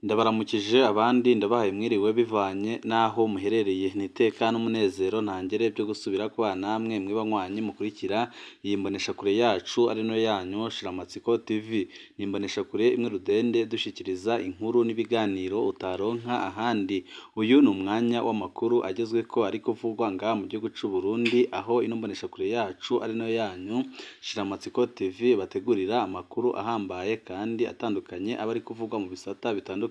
Ndabaramukije abandi ndabahaye mwiriwe bivanye n'aho muherereye, ni iteka n'umunezero ntangere byo gusubira kubana namwe mwibanywanyi mukurikira iyi mboneshakure yacu ari nayo yanyu Shiramatsiko TV. Ni imboneshakure imwe rudende dushikiriza inkuru n'ibiganiro utaronka ahandi. Uyu ni umwanya w'amakuru agezweko ari kuvugwa ngaha mu gihugu c'u Burundi, aho ino mboneshakure yacu ari nayo yanyu Shiramatsiko TV bategurira amakuru ahambaye kandi atandukanye aba ari kuvugwa mu bisata bitandukanye,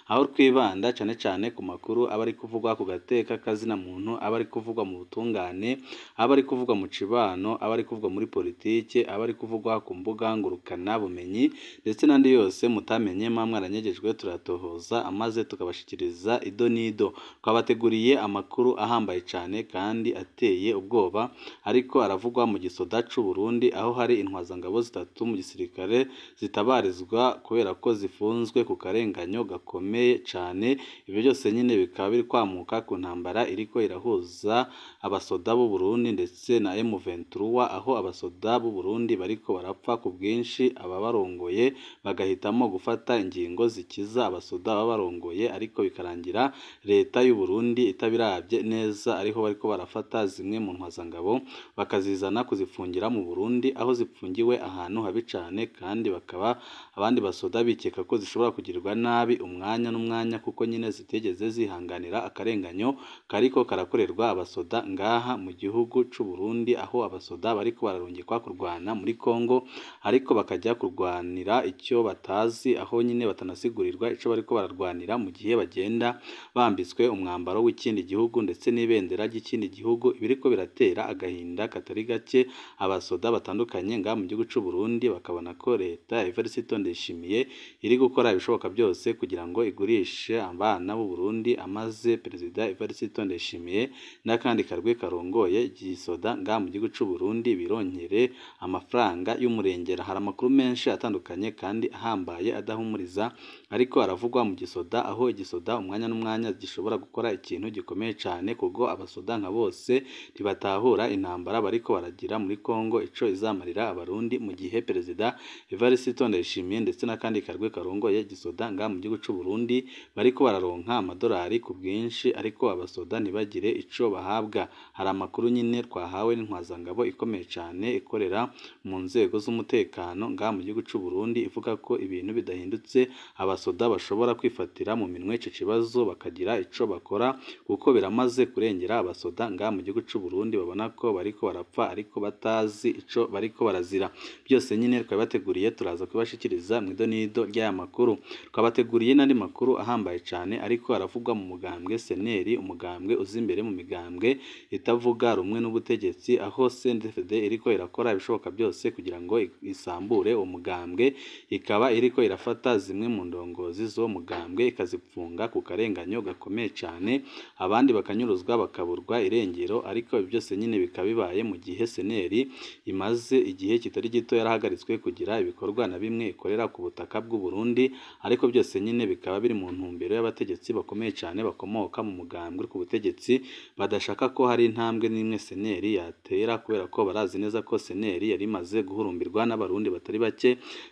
aho twibanda cane cane ku makuru aba ari kuvugwa ku gateka kazina muntu, aba ari kuvugwa mu butungane, aba ari kuvugwa mu cibano, aba ari kuvugwa muri politike, aba ari kuvugwa ku mbuga ngurukana bumenyi ndetse n'andi yose mutamenye muba mwaranyegejwe, turatohoza amaze tukabashikiriza ido n'ido. Twabateguriye amakuru ahambaye cane kandi ateye ubwoba ariko aravugwa mu gisoda c'u Burundi, aho hari intwazangabo zitatu mu gisirikare zitabarizwa kubera ko zifunzwe ku karenganyo gakomeye cane. Ivyo byose nyine bikaba biri kwamuka ku ntambara iriko irahuza abasoda b'u Burundi ndetse na M23, aho abasoda b'u Burundi bariko barapfa ku bwinshi, ababarongoye bagahitamo gufata ingingo zikiza abasoda babarongoye, ariko bikarangira leta y'u Burundi itabiravye neza, ariho bariko barafata zimwe mu ntwazangabo bakazizana kuzifungira mu Burundi, aho zipfungiwe ahantu habi cane, kandi bakaba abandi basoda bikeka ko zishobora kugirirwa nabi umwanya n'umwanya, kuko nyine zitigeze zihanganira akarenganyo kariko karakorerwa abasoda ngaha mu gihugu c'u Burundi, aho abasoda bariko bararungikwa kurwana muri Kongo ariko bakajya kurwanira icyo batazi, aho nyine batanasigurirwa ico bariko bararwanira mu gihe bagenda bambitswe umwambaro w'ikindi gihugu ndetse n'ibendera ry'ikindi gihugu. Ibiriko biratera agahinda katari gake abasoda batandukanye ngaha mu gihugu c'u Burundi, bakabona ko leta ya Evariste Ndayishimiye iri gukora ibishoboka byose kugira ngo igurishe abana b'u Burundi, amaze Perezida Evariste Ndayishimiye n'akandi karwi karongoye igisoda ngaha mu gihugu c'u Burundi bironkere amafaranga y'umurengera. Hari amakuru menshi atandukanye kandi ahambaye adahumuriza ariko aravugwa mu gisoda, aho igisoda umwanya n'umwanya gishobora gukora ikintu gikomeye cane, kuko abasoda nka bose ntibatahura intambara bariko baragira muri Kongo ico izamarira abarundi, mu gihe Perezida Evariste Ndayishimiye ndetse n'akandi karwi karongoye igisoda ngaha mu gihugu c'u Burundi bariko bararonka amadolari ku bwinshi, ariko abasoda ntibagire ico bahabwa. Hari amakuru nyine twahawe n'intwazangabo ikomeye cane ikorera mu nzego z'umutekano ngaha mu gihugu c'u Burundi, ivuga ko ibintu bidahindutse abasoda bashobora kwifatira mu minwe ico kibazo bakagira ico bakora, kuko biramaze kurengera abasoda ngaha mu gihugu c'u Burundi, babona ko bariko barapfa ariko batazi ico bariko barazira. Byose nyine twabateguriye turaza kubashikiriza mu idonido ry'aya makuru. Twabateguriye n'andi makuru ahambaye cane ariko aravugwa mu mugambwe seneri, umugambwe uza imbere mu migambwe itavuga rumwe n'ubutegetsi, aho CNDD-FDD iriko irakora ibishoboka byose kugira ngo isambure uwo mugambwe, ikaba iriko irafata zimwe mu ndongozi z'uwo mugambwe ikazipfunga ku karenganyo gakomeye cane, abandi bakanyuruzwa bakaburwa irengero. Ariko ibi byose nyine bikaba bibaye mu gihe seneri imaze igihe kitari gito yarahagaritswe kugira ibikorwa na bimwe ikorera ku butaka bw'u Burundi, ariko byose nyine bikaba biri mu ntumbero y'abategetsi bakomeye cane bakomoka mu mugambwe ku butegetsi, badashaka ko hari intambwe n'imwe seneri yatera, kubera ko barazi neza ko seneri yari imaze guhurumbirwa n'abarundi batari bake,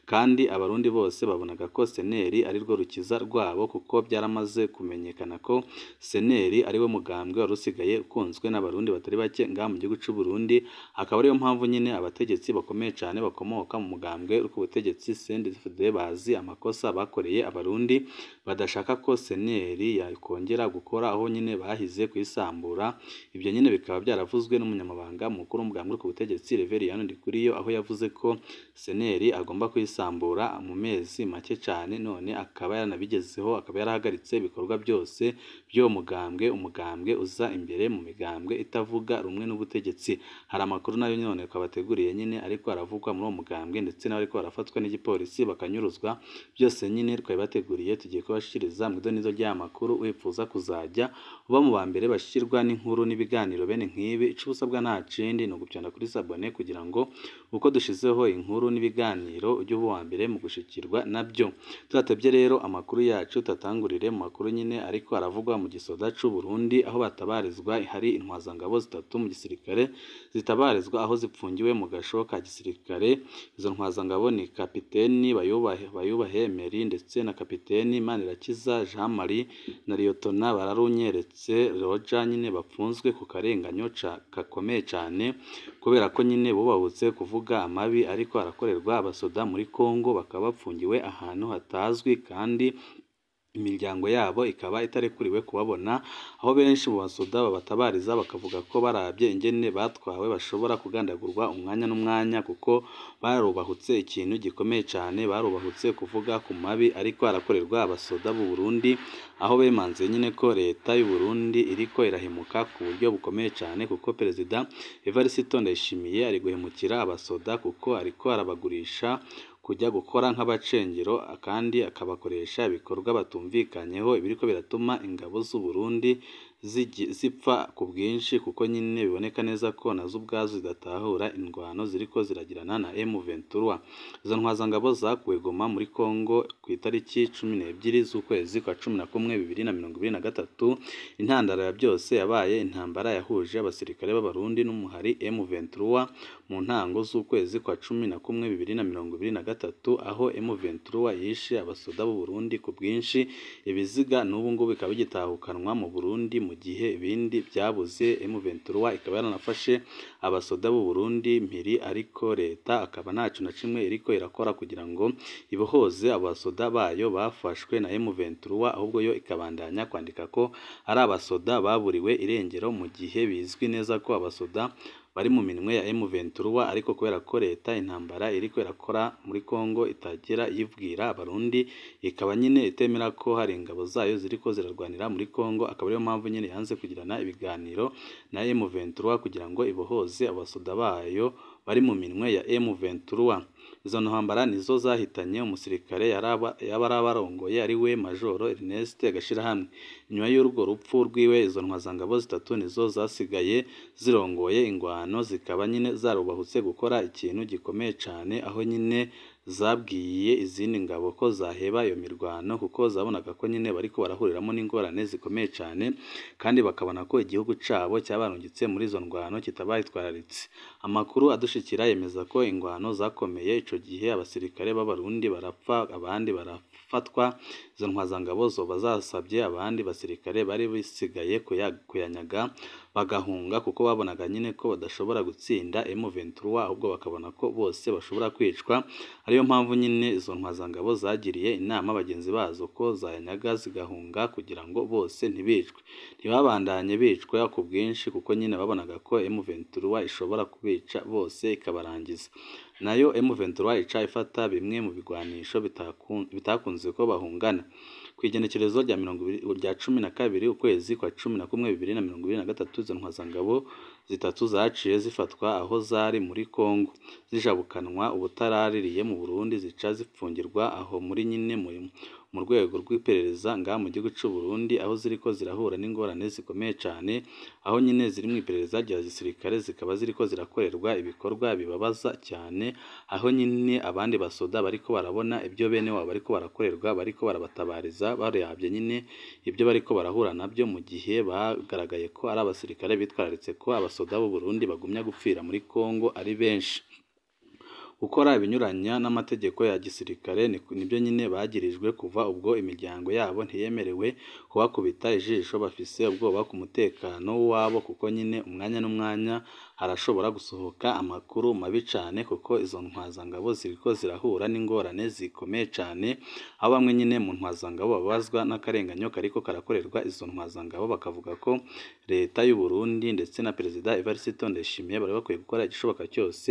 kandi abarundi bose babonaga ko seneri ari rwo rukiza rwabo, kuko byaramaze kumenyekana ko seneri ari we mugambwe wari usigaye ukunzwe n'abarundi batari bake ngaha mu gihugu c'u Burundi. Akaba ariyo mpamvu nyine abategetsi bakomeye cane bakomoka mu mugambwe uri ku butegetsi CNDD-FDD bazi amakosa bakoreye abarundi, badashaka ko seneri yakongera gukora, aho nyine bahize kuyisambura. Ibyo nyine bikaba byaravuzwe n'umunyamabanga mukuru w'umugambwe uri ku butegetsi Reveriyani Ndikuriyo, aho yavuze ko seneri agomba kuyisambura mu mezi make cane, none akaba yaranabigezeho, akaba yarahagaritse ibikorwa byose by'uwo mugambwe, umugambwe uza imbere mu migambwe itavuga rumwe n'ubutegetsi. Hari amakuru nayo none twabateguriye nyine ariko aravugwa muri uwo mugambwe, ndetse n'abariko barafatwa n'igipolisi bakanyuruzwa. Byose nyine twabibateguriye, tugiye kubashikiriza mu idonido ry'aya makuru. Wifuza kuzajya uba mu ba mbere bashikirwa n'inkuru n'ibiganiro bene nk'ibi, ico usabwa nta kindi ni ugupyonda kuri sabone kugira ngo uko dushizeho inkuru n'ibiganiro ujye uba uwa mbere mu gushikirwa nabyo. Tudatebye rero amakuru yacu tatangurire mu makuru nyine ariko aravugwa mu gisoda c'u Burundi, aho batabarizwa hari intwazangabo zitatu mu gisirikare zitabarizwa aho zipfungiwe mu gasho ka gisirikare. Izo ntwazangabo ni kapiteni Bayubahe Emery ndetse na kapiteni Manirakiza Jean Marie na Liyotona Bararunyeretse Roger nyine bapfunzwe ku karenganyo gakomeye cane, kubera ko nyine bubahutse kuvuga amabi ariko arakorerwa abasoda muri Kongo, bakaba bapfungiwe ahantu hatazwi kandi imiryango yabo ikaba itarekuriwe kubabona, aho benshi mu basoda babatabariza bakavuga ko barabye ingene batwawe bashobora kugandagurwa umwanya n'umwanya, kuko barubahutse ikintu gikomeye cane, barubahutse kuvuga ku mabi ariko arakorerwa abasoda b'u Burundi, aho bemanze nyine ko leta y'u Burundi iriko irahemuka ku buryo bukomeye cane, kuko Perezida Evariste Ndayishimiye ari guhemukira abasoda, kuko ariko arabagurisha kujya gukora nk'abacengero, kandi akabakoresha ibikorwa batumvikanyeho, ibiriko biratuma ingabo z'u Burundi zipfa ku bwinshi, kuko nyine biboneka neza ko nazo ubwazo zidatahura indwano ziriko ziragirana na M23. Izo ntwazangabo zakuwe Goma muri Kongo ku itariki 12 z'ukwezi kwa 11 2023. Intandaro ya byose yabaye intambara yahuje abasirikare b'Abarundi n'umuhari M23 mu ntango z'ukwezi kwa 11 2023, aho M23 yishe abasoda b'u Burundi ku bwinshi, ibiziga n'ubu ngubu bikaba bigitahukanwa mu Burundi, mu gihe ibindi byabuze. M23 ikaba yaranafashe abasoda b'u Burundi mpiri, ariko leta akaba ntaco na kimwe iriko irakora kugira ngo ibohoze abasoda bayo bafashwe na M23, ahubwo yo ikabandanya kwandika ko ari abasoda baburiwe irengero, mu gihe bizwi neza ko abasoda bari mu minwe ya M23, ariko kubera ko leta intambara iriko irakora muri Kongo itagira yibwira Abarundi, ikaba nyine itemera ko hari ingabo zayo ziriko zirarwanira muri Kongo, akaba ariyo mpamvu nyine yanze kugirana ibiganiro na M23 kugira ngo ibohoze abasoda bayo bari mu minwe ya M23. Izo ntambara nizo zahitanye umusirikare yari abarongoye ari we Majoro Ernest Gashirahamwe. Inyuma y'urwo rupfu rwiwe, izo ntwazangabo zitatu nizo zasigaye zirongoye ingwano, zikaba nyine zarubahutse gukora ikintu gikomeye cane, aho nyine zabwiye izindi ngabo ko zaheba iyo mirwano, kuko zabonaga ko nyine bariko barahuriramo n'ingorane zikomeye cane, kandi bakabona ko igihugu cabo cyabarungitse muri izo ndwano kitabayitwararitse. Amakuru adushikira yemeza ko ingwano zakomeye ico gihe, abasirikare b'Abarundi barapfa abandi barafatwa. Izo ntwazangabo zoba zasabye abandi basirikare bari bisigaye kuyanyaga bagahunga, kuko babonaga nyine ko badashobora gutsinda M23, ahubwo bakabona ko bose bashobora kwicwa. Ariyo mpamvu nyine izo ntwazangabo zagiriye inama bagenzi bazo ko zayanyaga zigahunga kugira ngo bose ntibicwe, ntibabandanye bicwa ku bwinshi, kuko nyine babonaga ko M23 ishobora kubica bose ikabarangiza. Nayo M23 ica ifata bimwe mu bigwanisho bitakunze ko bahungana. Ku igenekerezo rya 12 ukwezi kwa 11 2023, izo ntwazangabo zitatu zaciye zifatwa aho zari muri Kongo, zijabukanwa ubutaraririye mu Burundi, zica zipfungirwa aho muri nyine mu rwego rw'iperereza ngaha mu gihugu c'u Burundi, aho ziriko zirahura n'ingorane zikomeye cane, aho nyine ziri mu iperereza rya gisirikare, zikaba ziriko zirakorerwa ibikorwa bibabaza cyane, aho nyine abandi basoda bariko barabona ibyo bene wabo bariko barakorerwa, bariko barabatabariza baravye nyine ibyo bariko barahura nabyo, mu gihe bagaragaye ko ari abasirikare bitwararitse ko abasoda b'u Burundi bagumya gupfira muri Kongo ari benshi. Gukora ibinyuranya n'amategeko ya gisirikare nibyo nyine bagirijwe. Kuva ubwo imiryango yabo ntiyemerewe kubakubita ijisho, bafise ubwoba ku mutekano wabo, kuko nyine umwanya n'umwanya harashobora gusohoka amakuru mabi cane, kuko izo ntwazangabo ziriko zirahura n'ingorane zikomeye cane, aho bamwe nyine mu ntwazangabo babazwa n'akarenganyo kariko karakorerwa izo ntwazangabo, bakavuga ko leta y'u Burundi ndetse na Perezida Evariste Ndayishimiye bari bakwiye gukora igishoboka cyose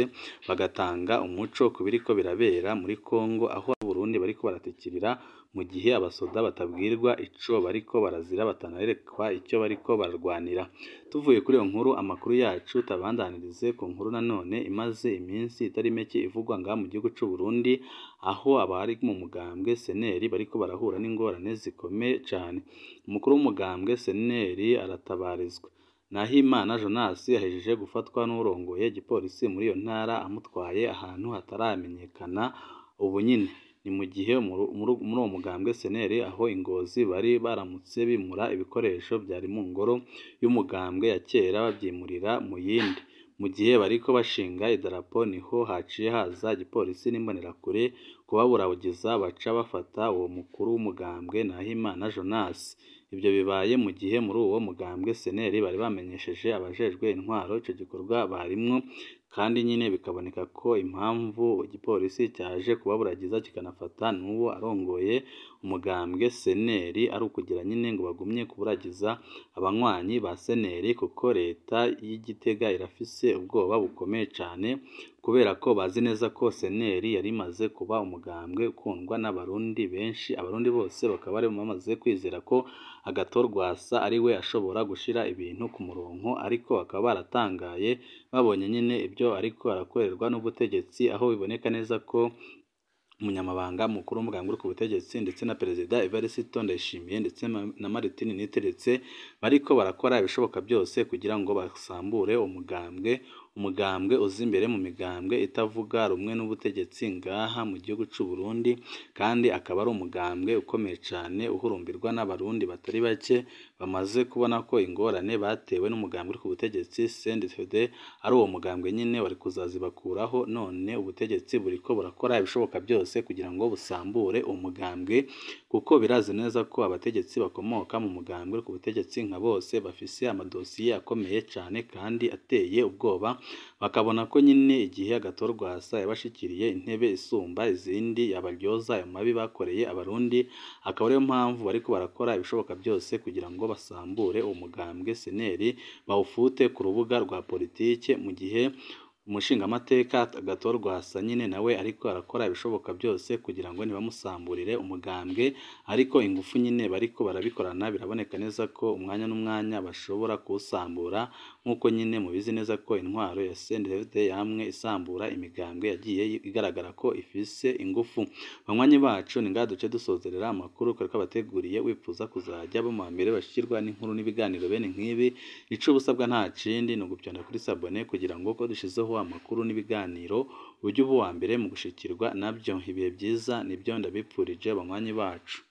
bagatanga umuco ku biriko birabera muri Kongo, aho Abarundi bariko baratikirira mu gihe abasoda batabwirwa ico bariko barazira, batanarekwa icyo bariko bararwanira. Tuvuye kuri iyo nkuru, amakuru yacu tabandanirize ku nkuru nanone imaze iminsi itari mike ivugwa ngaha mu gihugu c'u Burundi, aho abari mu mugambwe CNL bariko barahura n'ingorane zikomeye cane. Umukuru w'umugambwe CNL aratabarizwa. Nahimana Jonas ahejeje gufatwa n'urongoye igipolisi muri iyo ntara, amutwaye ahantu hataramenyekana ubu nyine. Ni mu gihe muri uwo mugambwe CNL aho i Ngozi bari baramutse bimura ibikoresho byari mu ngoro y'umugambwe ya kera babyimurira mu yindi. Mu gihe bariko bashinga idarapo niho haciye haza igipolisi n'imbonerakure kubaburagiza, baca bafata uwo mukuru w'umugambwe Nahimana Jonas. Ivyo bibaye mu gihe muri uwo mugambwe CNL bari bamenyesheje abajejwe intwaro ico gikorwa barimwo, kandi nyine bikaboneka ko impamvu igipolisi cyaje kubaburagiza kikanafata n'uwo arongoye umugambwe CNL ari ukugira nyine ngo bagumye kuburagiza abanywanyi ba CNL, kuko leta y'Igitega irafise ubwoba bukomeye cane kubera ko bazi neza ko CNL yari imaze kuba umugambwe ukundwa n'abarundi benshi, abarundi bose bakaba bari bamaze kwizera ko Agathon Rwasa ari we ashobora gushira ibintu ku murongo, ariko bakaba baratangaye babonye nyine ibyo ariko arakorerwa n'ubutegetsi, aho biboneka neza ko umunyamabanga mukuru w'umugambwe uri ku butegetsi ndetse na perezida Evariste Ndayishimiye ndetse na Martin Niteretse bariko barakora ibishoboka byose kugira ngo basambure umugambwe uza imbere mu migambwe itavuga rumwe n'ubutegetsi ngaha mu gihugu c'u Burundi, kandi akaba ari umugambwe ukomeye cane uhurumbirwa n'abarundi batari bake bamaze kubona ko ingorane batewe n'umugambwe uri ku butegetsi CNDD-FDD ari uwo mugambwe nyine wari kuzazibakuraho, none ubutegetsi buriko burakora ibishoboka byose kugira ngo busambure umugambwe, kuko birazi neza ko abategetsi bakomoka mu mugambwe uri ku butegetsi nka bose bafise amadosiye akomeye cane kandi ateye ubwoba, bakabona ko nyine igihe Agathon Rwasa yabashikiriye intebe isumba izindi yabaryoza ayo mabi bakoreye abarundi, akaba ariyo mpamvu bariko barakora ibishoboka byose kugira ngo basambure umugambwe CNL bawufute ku rubuga rwa politike, mu gihe umushingamateka Agathon Rwasa nyine nawe ariko arakora ibishoboka byose kugira ngo ntibamusamburire umugambwe, ariko ingufu nyine bariko barabikorana biraboneka neza ko umwanya n'umwanya bashobora kuwusambura, nk'uko nyine mubizi neza ko intwaro ya CNDD-FDD yamwe isambura imigambwe yagiye igaragara ko ifise ingufu. Banywanyi bacu ni ngaha duce dusozerera amakuru twari twabateguriye, wifuza kuzajya bo mu mbere bashikirwa n'inkuru n'ibiganiro bene nk'ibi, ico ubusabwa nta kindi ni ugupyonda kuri sabone kugira ngo ko dushizeho amakuru n'ibiganiro ujye uba uwa mbere mu gushikirwa nabyo. Ibihe byiza nibyo ndabipfurije banywanyi bacu.